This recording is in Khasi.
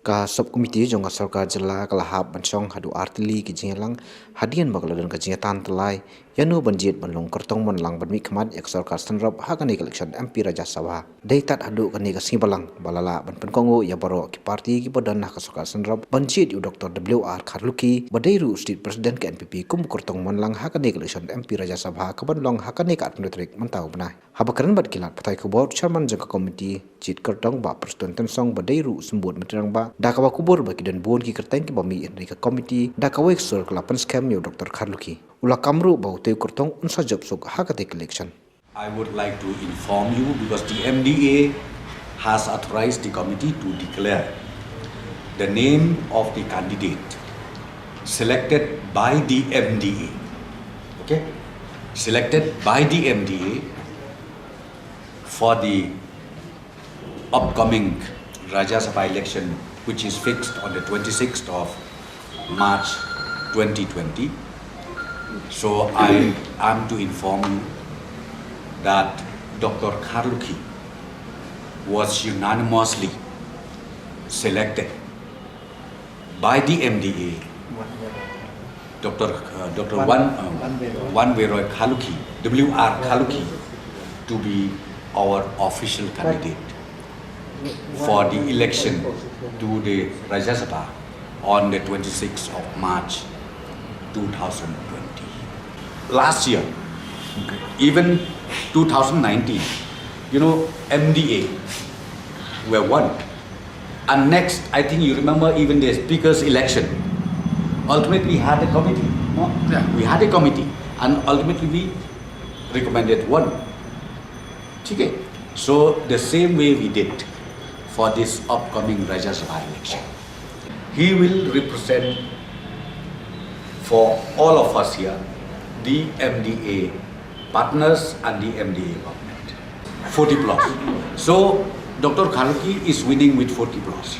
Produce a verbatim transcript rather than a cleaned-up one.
Ka Sub Committee jong ka Sorkar Jylla ka la hap ban shong haduh artylli ki jingïalang hadien ba ka la don ka jingïatan tylli ïano ban jied ban long kyrtong mon lang ban mihkhmat ïa ka Sorkar Synrop ha kane ka election M P Rajya Sabha. Dei tad haduh kane ka sngi balang ba la lah ban pynkohnguh ïa baroh ki party kiba don ha ka Sorkar Synrop ban jied ïa u Doctor W R Kharlukhi ba dei ruh u State President ka N P P kum u kyrtong mon lang ha kane ka election M P Rajya Sabha kaban long ha kane ka arphew tarik mynta u bnai. Haba kren bad ki lad pathai khubor, Chairman jong ka Committee jied kyrtong Bah Prestone Tynsong ba dei ruh u symbud Myntri Rangbah da kaba kubur ba ki don bun ki kyrteng kiba mih hynrei ka Committee da kawei ka sur ka la pynskhem ïa u Doctor Kharlukhi. U la kam ruh ba utei u kyrtong un sa jop suk ha katei ka election. I would like to inform you because the M D A has authorized the committee to declare the name of the candidate selected by the M D A. Okay? Selected by the M D A for the upcoming Rajya Sabha election, which is fixed on the twenty-sixth of March twenty twenty. So I am to inform you that Doctor Kharlukhi was unanimously selected by the M D A, Doctor uh, Doctor Wan, uh, Wanweiroy Kharlukhi, W R Kharlukhi, to be our official candidate for the election to the Rajya Sabha on the twenty-sixth of March two thousand twenty. Last year, even two thousand nineteen, you know, M D A were one. And next, I think you remember even the speaker's election. Ultimately, we had a committee. No? Yeah. We had a committee, and ultimately we recommended one. Okay. So the same way we did for this upcoming Rajya Sabha election. He will represent for all of us here the M D A partners and the M D A government. forty plus. So Doctor Kharlukhi is winning with forty plus.